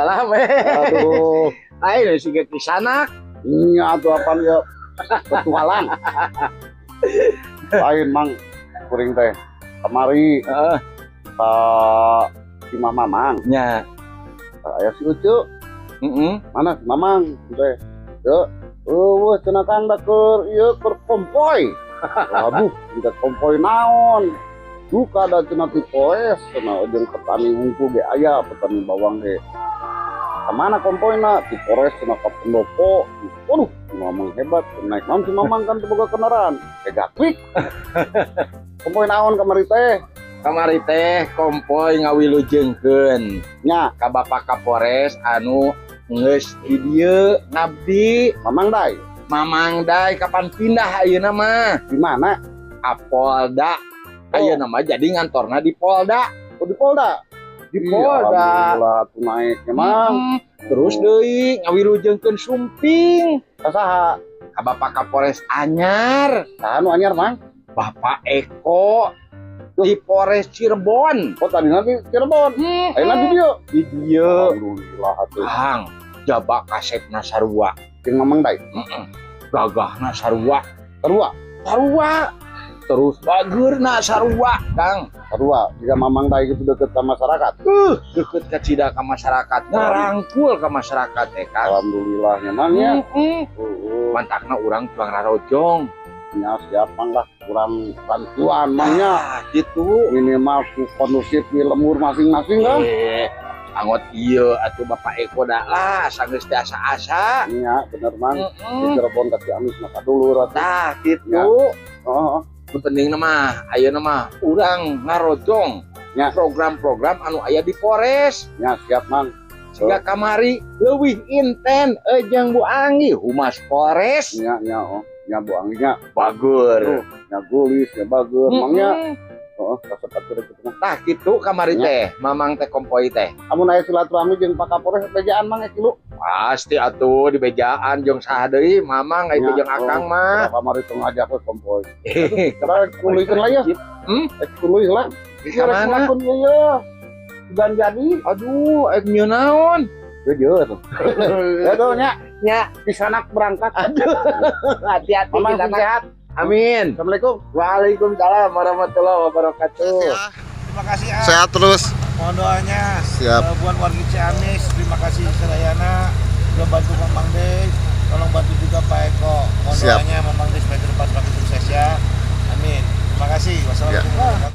Waalaikumsalam. Aduh. Lain siga kisanak. Nya atuh, apaan ya, petualang. Lain, Mang, kuring teh kamari ka imah Mamang. Aya si Ucu. Mana si Mamang teh? Yeuh, euweuh cenah, Kang, da keur ieu, keur kompoy. Aduh, tingkat kompoy naon? Duka da cenah ti poes cenah, jeung petani hungkul ge aya, petani bawang ge. Kemana kompoyna? Di Polres cenah, ka pendopo. Waduh, si Mamang hebat. Naik naon si Mamang, kan teu boga kendaraan? Gapik. Kompoy naon kamari teh? Kamari teh kompoy ngawilujengkeun ka Bapak Kapolres anu geus di dieu ngabdi. Mamang Dai. Mamang Dai kapan pindah ayeuna mah. Di mana? Ka Polda. Ayeuna mah jadi ngantorna di Polda. Oh, di Polda. Di Ih, Polda. alhamdulillah tuh naiknya, Mang. Terus deui ngawilujengkeun sumping Ka saha? Ka Bapak Kapolres anyar. Saha nu anyar, Mang? Bapak Eko di Polres Cirebon. Oh, tadi nanti Cirebon. Ayeuna di dieu. Di dieu. Alhamdulillah atuh. Kang, jaba kasepna sarua. Jeung Mamang Dai. Heeh. Gagahna sarua. Sarua. Sarua. Terus bageurna sarua, Kang. Sarua. Jika Mamang Dai gitu deket sama masyarakat. Deket kacida ka masyarakat, ngarangkul ka masyarakat teh, Kang. Alhamdulillah nya, Mang, ya. Heeh. Mantakna urang tuang rarojong. Nya siap, Mang, lah, kurang bantuan, Mang, nya. Ah, gitu. Minimal ku kondusif di lembur masing-masing kan. Angot ieu atuh Bapak Eko da lah sanggeus teh asa-asa. Nya bener, Mang. Di Cirebon ka Ciamis mah kadulur atuh. Tah gitu. Ya. Oh, Nu penting mah ayeuna mah urang ngarojong program-program anu aya di Polres. Nya siap, Mang. Siga kamari leuwih inten jeung Bu Anggi, humas Polres. Nya nya, oh. Nya Bu Anggi nya. Bager. Nya gulis, nya bager, Mang, nya. Oh, kasep atuh kitu mah. Tah kitu kamari teh, Mamang teh kompoy teh. Amun aya silaturahmi jeung Pak Kapolres, bejaan, Mang, kilu? Pasti atuh di bejaan, jeung saha deui, Mamang itu Nya, jeung Akang oh, mah. Kamari teu ngajak we kompoy. Kemarin Kuluykeun lah ya. Hmm? Eh, kuluy lah. Di mana? Rek ieu. Dan jadi Aduh, ek nyieun naon? Jujur. Ya tuh nya, Nya, kisanak berangkat. Aduh, hati-hati Mamang kita sing sehat. Amin. Assalamualaikum. Waalaikumsalam warahmatullahi wabarakatuh. Ya. Terima kasih, Ah. Sehat terus. Mohon doanya. Siap. Buat warga Ciamis, terima kasih Serayana sudah bantu Mamang Dey. Tolong bantu juga Pak Eko. Mohon Siap. doanya Mamang Dey supaya ke depan semakin sukses ya. Amin. Terima kasih. Wassalamualaikum warahmatullahi wabarakatuh.